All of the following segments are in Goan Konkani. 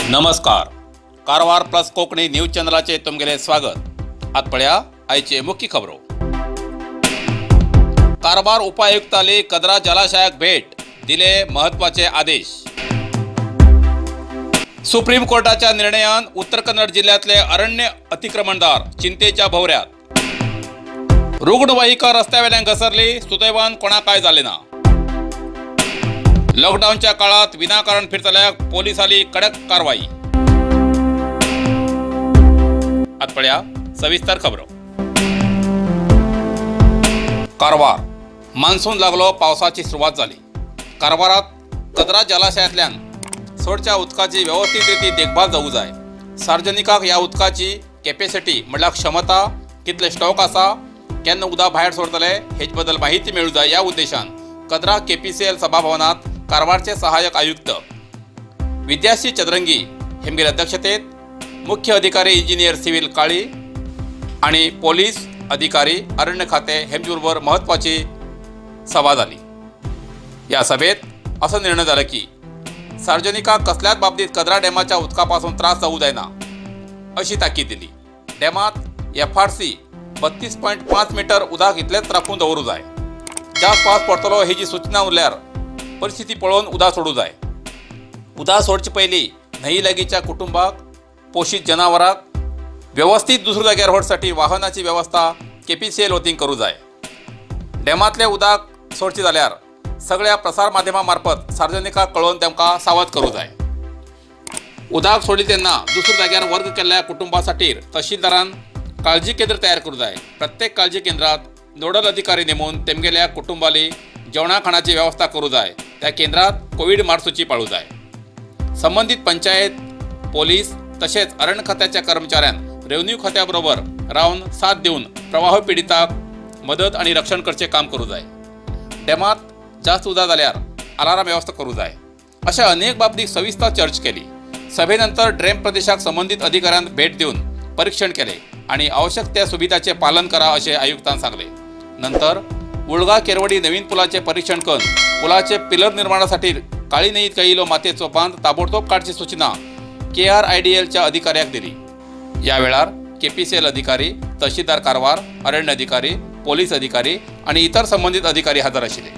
नमस्कार, कारवार प्लस कोंकणी न्यूज चॅनलाचे तुमगेले स्वागत. आत पळया आयचे मुख्य खबरो. कारवार उपायुक्ताली कदरा जलाशयाक भेट, दिले महत्वाचे आदेश. सुप्रीम कोर्टाच्या निर्णयान उत्तर कन्नड जिल्ह्यातले अरण्य अतिक्रमणदार चिंतेच्या भोवऱ्यात. रुग्णवाहिका रस्त्यावेल्यान घसरली, सुदैवान कोणाक काय जालें ना. लॉकडाऊनच्या काळात विनाकारण फिरतल्याक पोलिसांनी कडक कारवाई. आत पळया सविस्तर खबरो. कारवार मान्सून लागलो, पावसाची सुरवात झाली. कारवारात कदरा जलाशयातल्यान सोडच्या उदकाची व्यवस्थित रिती देखभाल जावूं जाय. सार्वजनिकाक ह्या उदकाची कॅपेसिटी म्हणल्यार क्षमता, कितले स्टॉक आसा, केन्ना उदक भायर सोडतले हेचे बद्दल माहिती मेळूं जाय. ह्या उद्देशान कदरा केपीसीएल सभाभवनात कारवारचे सहाय्यक आयुक्त विद्याश्री चदरंगी हेमगेले अध्यक्षतेत मुख्य अधिकारी इंजिनियर सिव्हिल काळी आणि पोलीस अधिकारी, अरण्य खाते हेमचे बरोबर महत्त्वाची सभा झाली. या सभेत असो निर्णय झाला की सार्वजनिकाक कसल्याच बाबतीत कदरा डॅमाच्या उदकापासून त्रास जावू जायना अशी ताकीद दिली. डॅमात एफआरसी 32.5 मिटर उदक इतलेंच राखून दवरूं जाय. जास्त पावस पडटलो हेजी सूचना उरल्यार परिस्थिती पळोवन उदक सोडूं जाय. उदक सोडचे पयलीं न्हंयी लागींच्या कुटुंबाक, पोशीत जनावरांक व्यवस्थीत दुसऱ्या जाग्यार व्हरसाठी वाहनाची वेवस्था केपीसीएल वतीन करूं जाय. डॅमांतलें उदक सोडचें जाल्यार सगळ्या प्रसार माध्यमां मार्फत सार्वजनिकांक कळोवन तांकां सावध करूं जाय. उदक सोडली तेन्ना दुसऱ्या जाग्यार वर्ग केल्ल्या कुटुंबा खातीर तहसीलदारान काळजी केंद्र तयार करूं जाय. प्रत्येक काळजी केंद्रात नोडल अधिकारी नेमून तेमगेल्या कुटुंबाली जेवणा खाणाची वेवस्था करूं जाय. त्या केंद्रात कोवीड मार्गसूची पाळूं जाय. संबंदीत पंचायत, पोलीस तशेंच अरण्य खात्याच्या कर्मचाऱ्यान रेव्हन्यू खात्या बरोबर रावन साथ दिवन प्रवाह पिडिताक मदत आणि रक्षण करचें काम करूं जाय. डॅमात जास्त उदक जाल्यार अलाराम वेवस्था करूं जाय. अशा अनेक बाबतीत सविस्तर चर्चा केली. सभेनंतर ड्रेम प्रदेशाक संबंदीत अधिकाऱ्यान भेट दिवन परीक्षण केले आणि आवश्यक त्या सुविधाचे पालन करा असे आयुक्तान सांगले. नंतर उळगा केरवडी नवीन पुलाचे परीक्षण करून पुलाचे पिलर निर्माणासाठी काळी न्हंयीत गायिलो मातयेचो बांद ताबडतोब काडची सूचना केआरआयडीएलच्या अधिकाऱ्याक दिली. या वेळार केपीसीएल अधिकारी, तहसीलदार कारवार, अरण्य अधिकारी, पोलीस अधिकारी आणि इतर संबंधित अधिकारी हजर आशिल्ले.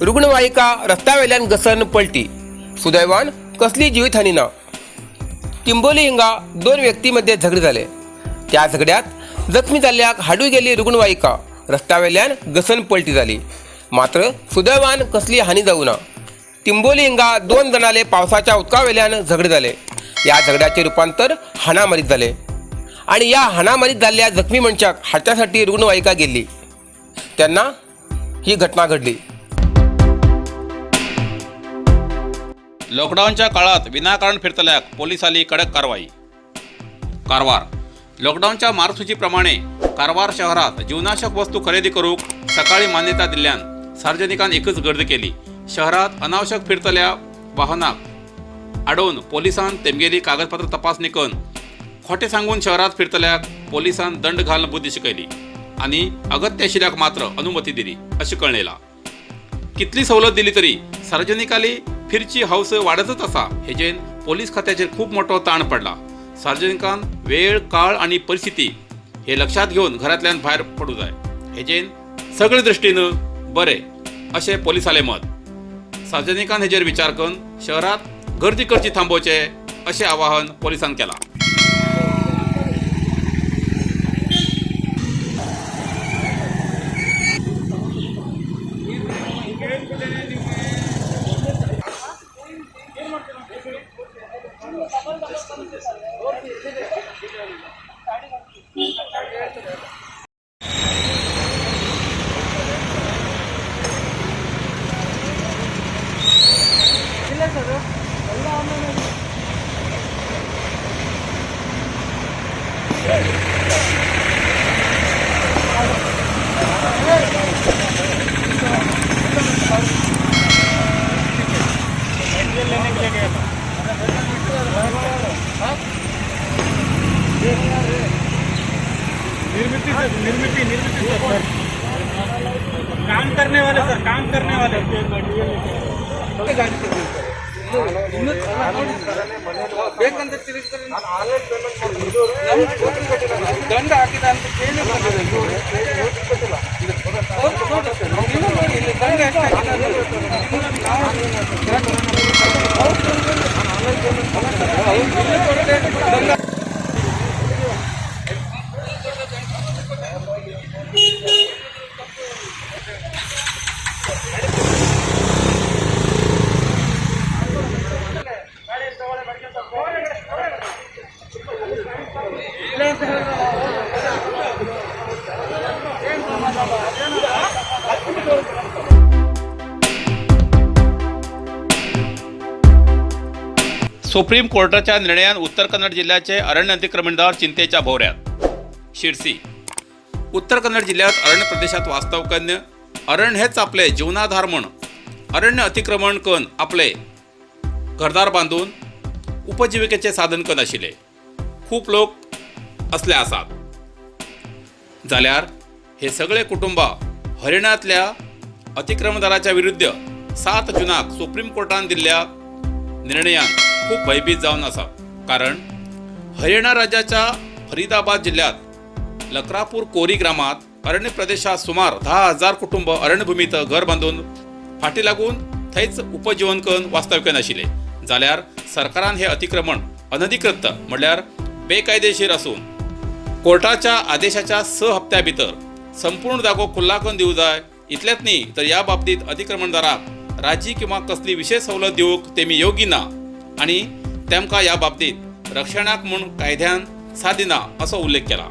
रुग्णवाहिका रस्त्यावेल्यान घसरण पलटी, सुदैवान कसली जीवितहानी ना. चिंबोली हिंगा दोन व्यक्ती मध्ये झगडे जाले. त्या झगड्यात जखमी जाल्ल्याक हाडू गेली रुग्णवाहिका रस्त्यावेल्यान घसरण पलटी जाली, मात्र सुदैवान कसली हानी जावू ना. टिंबोली हिंगा दोन जाणाले पावसाच्या उदकावेल्यान झगडे जाले. ह्या झगड्याचे रुपांतर हाणामारीत जाले आणि या हाणामारीत जाल्ल्या जखमी मनशाक हाडच्यासाठी रुग्णवाहिका गेल्ली तेन्ना ही घटना घडली. लॉकडाऊनच्या काळात विनाकारण फिरतल्याक पोलिसांनी कडक कारवाई. कारवार लॉकडाऊनच्या मार्गसूचीप्रमाणे कारवार शहरात जीवनावश्यक वस्तू खरेदी करूक सकाळी मान्यता दिल्ल्यान सार्वजनिकान एकच गर्दी केली. शहरात अनावश्यक फिरतल्या वाहनाक आडोवन पोलिसान तेमगेली कागदपत्र तपासणी करून खोटे सांगून शहरात फिरतल्याक पोलिसान दंड घालून बुद्धी शिकयली आणि अगत्य आशिल्ल्याक मात्र अनुमती दिली अशें कळयलां. कितली सवलत दिली तरी सार्वजनिकाली फिरची हौस वाडतच आसा. हेजेन पोलीस खात्याचेर खूब मोठो ताण पडला. सार्वजनिकान वेळ, काळ आणि परिस्थिती हे लक्षात घेवन घरांतल्यान भायर पडूं जाय. हेजेन सगळे दृश्टीन बरें अशें पोलिसालें मत. सार्वजनिकान हेजेर विचार करून शहरात गर्दी करची थांबोवचे अशें आवाहन पोलिसान केलां. निर्मिती सर, निर्मिती, निर्मिती सर, काम करने वाले सर, काम करने वाले. ಗಾಡಿ ತೆಗೆದಿರ್ತಾರೆ. ಇನ್ನು ನೋಡಿ ಸರ್, ಬೇಕಂತ ತಿರುಗಿದ್ರೆ ನಮ್ಗೆ ದಂಡ ಹಾಕಿದ ಅಂತ ಕೇಳಿ ಬಂದಿದೆ. ಹೌದು, ನೋಡಿ ಸರ್, ನೀವು ನೋಡಿ ಇಲ್ಲಿ ದಂಡ ಎಷ್ಟು ಹಾಕಿದ ಅಂತ. ನಾವು ಅವ್ರು ಕೊಡದೆ ದಂಡ. सुप्रीम कोर्टाच्या निर्णयान उत्तर कन्नड जिल्ह्याचे अरण्य अतिक्रमणदार चिंतेच्या भोवऱ्यात. शिरसी उत्तर कन्नड जिल्ह्यात अरण्य प्रदेशात वास्तवकन्य अरण्य हेच आपले जीवनाधार म्हण अरण्य अतिक्रमण कन आपले घरदार बांदून उपजिविकेचे साधन कन आशिल्ले खूप लोक असले आसात. जाल्यार हे सगळे कुटुंबां हरिणांतल्या अतिक्रमणदाराच्या विरुद्ध 7 जुनाक सुप्रीम कोर्टान दिल्ल्या निर्णयान खूप भयभीत जावन आसा. कारण हरियाणा राज्याच्या फरीदाबाद जिल्ह्यात लक्रापूर कोरी ग्रामात अरण्य प्रदेशात सुमार 10,000 कुटुंब अरण्यभूमीत घर बांदून फाटी लागून थंयच उपजीवन करून वास्तव्य नाशिल्ले. जाल्यार सरकारान हे अतिक्रमण अनधिकृत म्हणल्यार बेकायदेशीर आसून कोर्टाच्या आदेशाच्या 6 हप्त्या भितर संपूर्ण जागो खुल्ला करून दिवं जाय. इतलेंच न्ही तर ह्या बाबतीत अतिक्रमणदाराक राजी किंवा कसली विशेष सवलत दिवंक तेमी योग्य ना आनी तेमकां ह्या बाबतीत रक्षणाक म्हूण कायद्यान सादिना असो उल्लेख केला.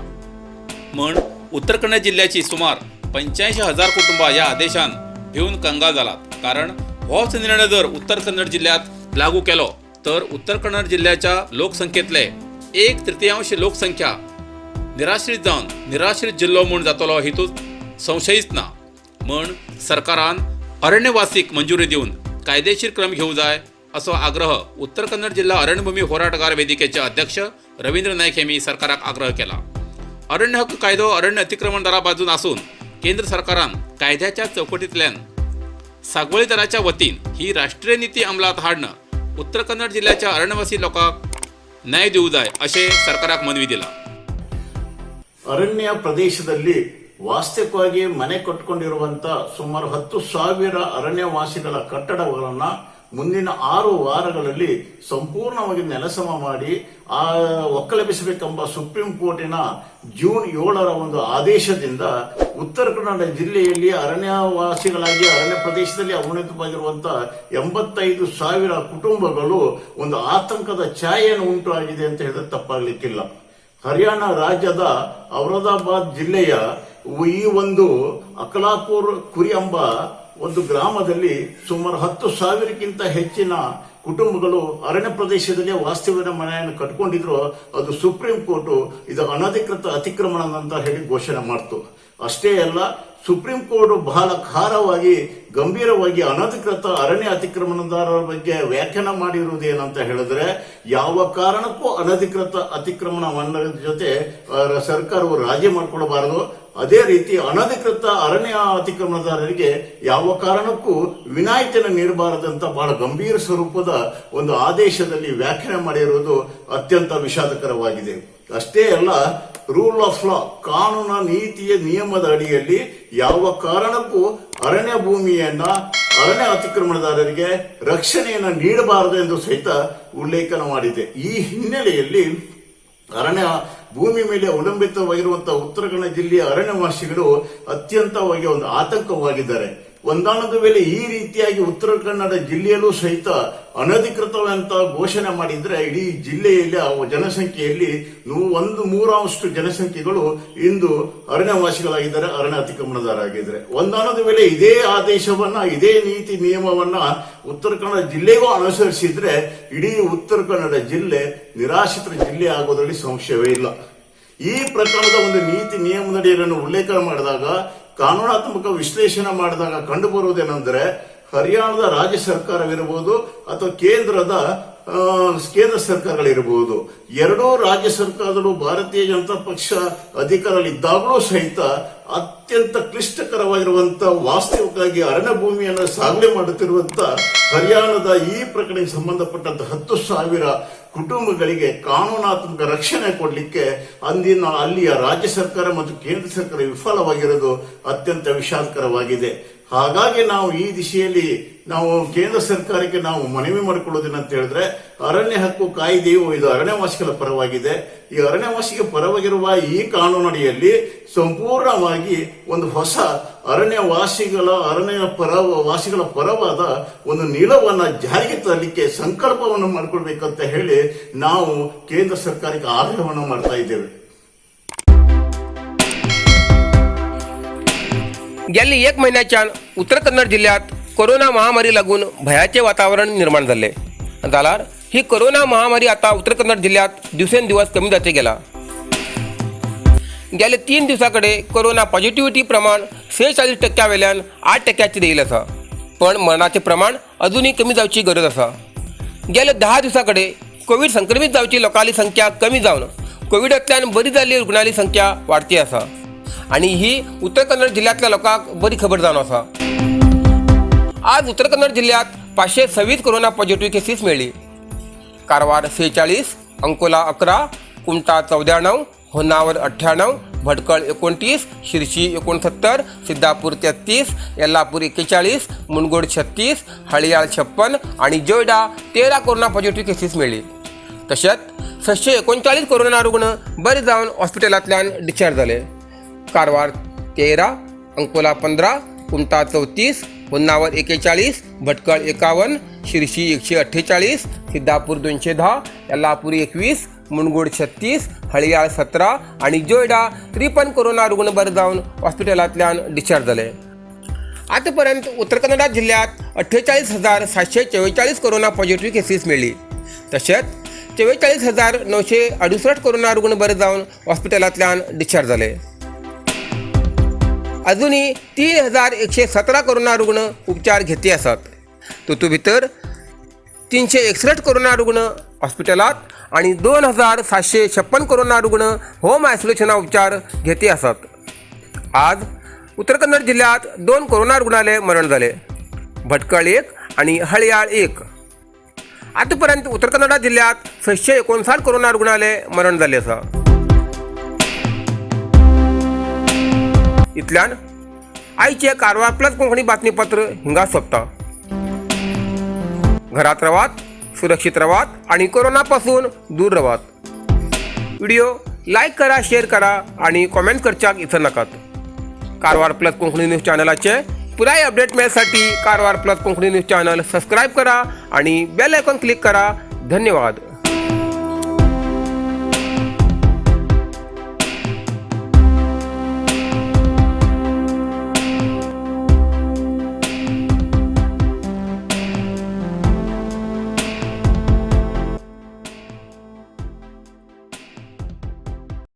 म्हण उत्तर कन्नड जिल्ह्याची सुमार 85,000 कुटुंबां ह्या आदेशान भिवन कंगाल जालात. कारण होच निर्णय जर उत्तर कन्नड जिल्ह्यात लागू केलो तर उत्तर कन्नड जिल्ह्याच्या लोकसंख्येतले 1/3 लोकसंख्या निराश्रीत जावन निराश्रीत जिल्लो म्हूण जातलो हितूंत संशयच ना. म्हण सरकारान अरण्यवासीक मंजुरी दिवन कायदेशीर क्रम घेवंक जाय असो आग्रह उत्तर कन्नड जिल्हा अरण्यभूमी होराटगार वेदिकेचे अध्यक्ष रवींद्र नायक यांनी सरकाराक आग्रह केला. अरण्य हक्क कायदो अरण्य अतिक्रमणदारा बाजून आसून केंद्र सरकारान कायद्याच्या चौकटींतल्यान सागवळीदाराच्या वतीन ही राष्ट्रीय नीती अंमलात हाडणं उत्तर कन्नड जिल्ह्याच्या अरण्यवासी लोकांक न्याय दिवं जाय अशें सरकाराक मनवी दिला. ಅರಣ್ಯ ಪ್ರದೇಶದಲ್ಲಿ ವಾಸ್ತವಿಕವಾಗಿ ಮನೆ ಕಟ್ಟಿಕೊಂಡಿರುವಂತ ಸುಮಾರು 10,000 ಅರಣ್ಯವಾಸಿಗಳ ಕಟ್ಟಡಗಳನ್ನ ಮುಂದಿನ 6 ವಾರಗಳಲ್ಲಿ ಸಂಪೂರ್ಣವಾಗಿ ನೆಲಸಮ ಮಾಡಿ ಆ ಒಕ್ಕಲೆಬ್ಬಿಸಬೇಕೆಂಬ ಸುಪ್ರೀಂ ಕೋರ್ಟಿನ ಜೂನ್ 7ರ ಒಂದು ಆದೇಶದಿಂದ ಉತ್ತರ ಕನ್ನಡ ಜಿಲ್ಲೆಯಲ್ಲಿ ಅರಣ್ಯವಾಸಿಗಳಾಗಿ ಅರಣ್ಯ ಪ್ರದೇಶದಲ್ಲಿ ಅವಲಂಬಿತವಾಗಿರುವಂತಹ 85,000 ಕುಟುಂಬಗಳು ಒಂದು ಆತಂಕದ ಛಾಯೆಯನ್ನು ಉಂಟು ಆಗಿದೆ ಅಂತ ಹೇಳಿದ್ರೆ ತಪ್ಪಾಗ್ಲಿಕ್ಕಿಲ್ಲ. ಹರಿಯಾಣ ರಾಜ್ಯದ ಔರಾದಾಬಾದ್ ಜಿಲ್ಲೆಯ ಈ ಒಂದು ಅಕಲಾಪುರ್ ಕುರಿ ಎಂಬ ಒಂದು ಗ್ರಾಮದಲ್ಲಿ ಸುಮಾರು 10,000ಕ್ಕಿಂತ ಹೆಚ್ಚಿನ ಕುಟುಂಬಗಳು ಅರಣ್ಯ ಪ್ರದೇಶದಲ್ಲಿ ವಾಸ್ತವ್ಯದ ಮನೆಯನ್ನು ಕಟ್ಕೊಂಡಿದ್ರು. ಅದು ಸುಪ್ರೀಂ ಕೋರ್ಟ್ ಇದು ಅನಧಿಕೃತ ಅತಿಕ್ರಮಣ ಅಂತ ಹೇಳಿ ಘೋಷಣೆ ಮಾಡ್ತು. ಅಷ್ಟೇ ಅಲ್ಲ, ಸುಪ್ರೀಂ ಕೋರ್ಟ್ ಬಹಳ ಖಾರವಾಗಿ, ಗಂಭೀರವಾಗಿ ಅನಧಿಕೃತ ಅರಣ್ಯ ಅತಿಕ್ರಮಣದಾರರ ಬಗ್ಗೆ ವ್ಯಾಖ್ಯಾನ ಮಾಡಿರುವುದು ಏನಂತ ಹೇಳಿದ್ರೆ, ಯಾವ ಕಾರಣಕ್ಕೂ ಅನಧಿಕೃತ ಅತಿಕ್ರಮಣ ಜೊತೆ ಸರ್ಕಾರವು ರಾಜಿ ಮಾಡಿಕೊಳ್ಳಬಾರದು. ಅದೇ ರೀತಿ ಅನಧಿಕೃತ ಅರಣ್ಯ ಅತಿಕ್ರಮಣದಾರರಿಗೆ ಯಾವ ಕಾರಣಕ್ಕೂ ವಿನಾಯಿತಿಯನ್ನು ನೀಡಬಾರದಂತ ಬಹಳ ಗಂಭೀರ ಸ್ವರೂಪದ ಒಂದು ಆದೇಶದಲ್ಲಿ ವ್ಯಾಖ್ಯಾನ ಮಾಡಿರುವುದು ಅತ್ಯಂತ ವಿಷಾದಕರವಾಗಿದೆ. ಅಷ್ಟೇ ಅಲ್ಲ, ರೂಲ್ ಆಫ್ ಲಾ, ಕಾನೂನ ನೀತಿಯ ನಿಯಮದ ಅಡಿಯಲ್ಲಿ ಯಾವ ಕಾರಣಕ್ಕೂ ಅರಣ್ಯ ಭೂಮಿಯನ್ನ ಅರಣ್ಯ ಅತಿಕ್ರಮಣದಾರರಿಗೆ ರಕ್ಷಣೆಯನ್ನು ನೀಡಬಾರದು ಎಂದು ಸಹಿತ ಉಲ್ಲೇಖನ ಮಾಡಿದೆ. ಈ ಹಿನ್ನೆಲೆಯಲ್ಲಿ ಅರಣ್ಯ ಭೂಮಿ ಮೇಲೆ ಅವಲಂಬಿತವಾಗಿರುವಂತಹ ಉತ್ತರ ಕನ್ನಡ ಜಿಲ್ಲೆಯ ಅರಣ್ಯವಾಸಿಗಳು ಅತ್ಯಂತವಾಗಿ ಒಂದು ಆತಂಕವಾಗಿದ್ದಾರೆ. ಒಂದಾನೊಂದು ವೇಳೆ ಈ ರೀತಿಯಾಗಿ ಉತ್ತರ ಕನ್ನಡ ಜಿಲ್ಲೆಯಲ್ಲೂ ಸಹಿತ ಅನಧಿಕೃತವಂತ ಘೋಷಣೆ ಮಾಡಿದ್ರೆ, ಇಡೀ ಜಿಲ್ಲೆಯಲ್ಲಿ ಆ ಜನಸಂಖ್ಯೆಯಲ್ಲಿ 1/3 ಜನಸಂಖ್ಯೆಗಳು ಇಂದು ಅರಣ್ಯವಾಸಿಗಳಾಗಿದ್ದಾರೆ, ಅರಣ್ಯ ಅತಿಕ್ರಮಣದಾರರಾಗಿದ್ದಾರೆ. ಒಂದಾನೊಂದು ವೇಳೆ ಇದೇ ಆದೇಶವನ್ನ, ಇದೇ ನೀತಿ ನಿಯಮವನ್ನ ಉತ್ತರ ಕನ್ನಡ ಜಿಲ್ಲೆಗೂ ಅನುಸರಿಸಿದ್ರೆ ಇಡೀ ಉತ್ತರ ಕನ್ನಡ ಜಿಲ್ಲೆ ನಿರಾಶ್ರಿತ ಜಿಲ್ಲೆ ಆಗೋದ್ರಲ್ಲಿ ಸಂಶಯವೇ ಇಲ್ಲ. ಈ ಪ್ರಕರಣದ ಒಂದು ನೀತಿ ನಿಯಮದಡಿಯನ್ನು ಉಲ್ಲೇಖ ಮಾಡಿದಾಗ, ಕಾನೂನಾತ್ಮಕ ವಿಶ್ಲೇಷಣೆ ಮಾಡಿದಾಗ ಕಂಡುಬರುವುದೇನೆಂದರೆ, ಹರಿಯಾಣದ ರಾಜ್ಯ ಸರ್ಕಾರವಿರಬಹುದು ಅಥವಾ ಕೇಂದ್ರ ಸರ್ಕಾರಗಳಿರಬಹುದು, ಎರಡೂ ರಾಜ್ಯ ಸರ್ಕಾರಗಳು ಭಾರತೀಯ ಜನತಾ ಪಕ್ಷ ಅಧಿಕಾರದಲ್ಲಿದ್ದಾಗಲೂ ಸಹಿತ ಅತ್ಯಂತ ಅತ್ಯಂತ ಕ್ಲಿಷ್ಟಕರವಾಗಿರುವಂತಹ ವಾಸ್ತವಿಕವಾಗಿ ಅರಣ್ಯ ಭೂಮಿಯನ್ನು ಸಾಗಣೆ ಮಾಡುತ್ತಿರುವಂತ ಹರಿಯಾಣದ ಈ ಪ್ರಕರಣಕ್ಕೆ ಸಂಬಂಧಪಟ್ಟಂತ 10,000 ಕುಟುಂಬಗಳಿಗೆ ಕಾನೂನಾತ್ಮಕ ರಕ್ಷಣೆ ಕೊಡಲಿಕ್ಕೆ ಅಂದಿನ ಅಲ್ಲಿಯ ರಾಜ್ಯ ಸರ್ಕಾರ ಮತ್ತು ಕೇಂದ್ರ ಸರ್ಕಾರ ವಿಫಲವಾಗಿರುವುದು ಅತ್ಯಂತ ವಿಷಾದಕರವಾಗಿದೆ. ಹಾಗಾಗಿ ನಾವು ಈ ದಿಶೆಯಲ್ಲಿ ನಾವು ಕೇಂದ್ರ ಸರ್ಕಾರಕ್ಕೆ ನಾವು ಮನವಿ ಮಾಡಿಕೊಳ್ಳೋದೇನಂತ ಹೇಳಿದ್ರೆ, ಅರಣ್ಯ ಹಕ್ಕು ಕಾಯ್ದೆಯು ಇದು ಅರಣ್ಯವಾಸಿಗಳ ಪರವಾಗಿದೆ. ಈ ಅರಣ್ಯವಾಸಿಗೆ ಪರವಾಗಿರುವ ಈ ಕಾನೂನಡಿಯಲ್ಲಿ ಸಂಪೂರ್ಣವಾಗಿ ಒಂದು ಹೊಸ ಅರಣ್ಯವಾಸಿಗಳ ಅರಣ್ಯ ಪರ ವಾಸಿಗಳ ಪರವಾದ ಒಂದು ನಿಲುವನ್ನ ಜಾರಿಗೆ ತರಲಿಕ್ಕೆ ಸಂಕಲ್ಪವನ್ನು ಮಾಡಿಕೊಳ್ಬೇಕಂತ ಹೇಳಿ ನಾವು ಕೇಂದ್ರ ಸರ್ಕಾರಕ್ಕೆ ಆಗ್ರಹವನ್ನು ಮಾಡ್ತಾ ಇದ್ದೇವೆ. गेल्ले एक म्हयन्याच्यान उत्तर कन्नड जिल्ह्यात कोरोना महामारी लागून भयाचे वातावरण निर्माण जाल्लें जाल्यार ही कोरोना महामारी आतां उत्तर कन्नड जिल्ह्यात दिवसेंदिवस कमी जाते गेला. गेले 3 दिवसां कडेन कोरोना पॉझिटिव्हिटी प्रमाण 46% वेल्यान 8% येयलें आसा, पण मरणाचें प्रमाण अजुनूय कमी जावची गरज आसा. गेले 10 दिवसां कडेन कोवीड संक्रमीत जावची लोकांली संख्या कमी जावन कोविडांतल्यान बरी जाल्ली रुग्णाली संख्या वाडती आसा आनी ही उत्तर कन्नड जिल्ह्यांतल्या लोकांक बरी खबर जावन आसा. आज उत्तर कन्नड जिल्ह्यात 526 कोरोना पॉझिटिव्ह केसीस मेळ्ळी. कारवार 46, अंकोला 11, कुमठा 94, होन्नावर 98, भटकळ 29, शिरशी 69, सिद्धापूर 33, येल्लापूर 41, मुनगोड 36, हळियाळ 56 आनी जोयडा 13 कोरोना पॉझिटिव्ह केसीस मेळ्ळी. तशेंच 639 कोरोना रुग्ण बरे जावन हॉस्पिटलांतल्यान डिस्चार्ज जाले. कारवार 13, अंकोला 15, कुमठा 34, होन्नावर 41, भटकळ 51, शिरशी 148, सिद्धापूर 210, येल्लापूर 21, मुनगोड 36, हळियाळ 17 आनी जोयडा 53 कोरोना रुग्ण बरे जावन हॉस्पिटलांतल्यान डिस्चार्ज जाले. आतापर्यंत उत्तर कन्नडा जिल्ह्यात 48,744 कोरोना पॉझिटिव्ह केसीस मेळ्ळी. तशेंच 44,968 कोरोना रुग्ण बरे जावन हॉस्पिटलांतल्यान डिस्चार्ज जाले. अजुनूय 3,117 कोरोना रुग्ण उपचार घेती आसात. तातूंत भितर 361 कोरोना रुग्ण हॉस्पिटलांत आनी 2,756 कोरोना रुग्ण होम आयसोलेशना उपचार घेती आसात. आज उत्तर कन्नड जिल्ह्यात 2 कोरोना रुग्णाले मरण जाले. भटकळ 1 आनी हळयाळ 1. आतापर्यंत उत्तर कन्नडा जिल्ह्यात 659 कोरोना रुग्णाले मरण जाल्लें आसा. इतल्यान आयचें कारवार प्लस कोंकणी बातमीपत्र हिंगा सोंपता. घरात रावात, सुरक्षित रावात आणि कोरोना पासून दूर रावात. व्हिडिओ लायक करा, शेअर करा आणि कॉमेंट करच्याक इसर नाकात. कारवार प्लस कोंकणी न्यूज चॅनलाचे पुराय update मेळसाठी Karwar plus Konkani news channel subscribe करा आणि बेल आयकॉन क्लिक करा. धन्यवाद.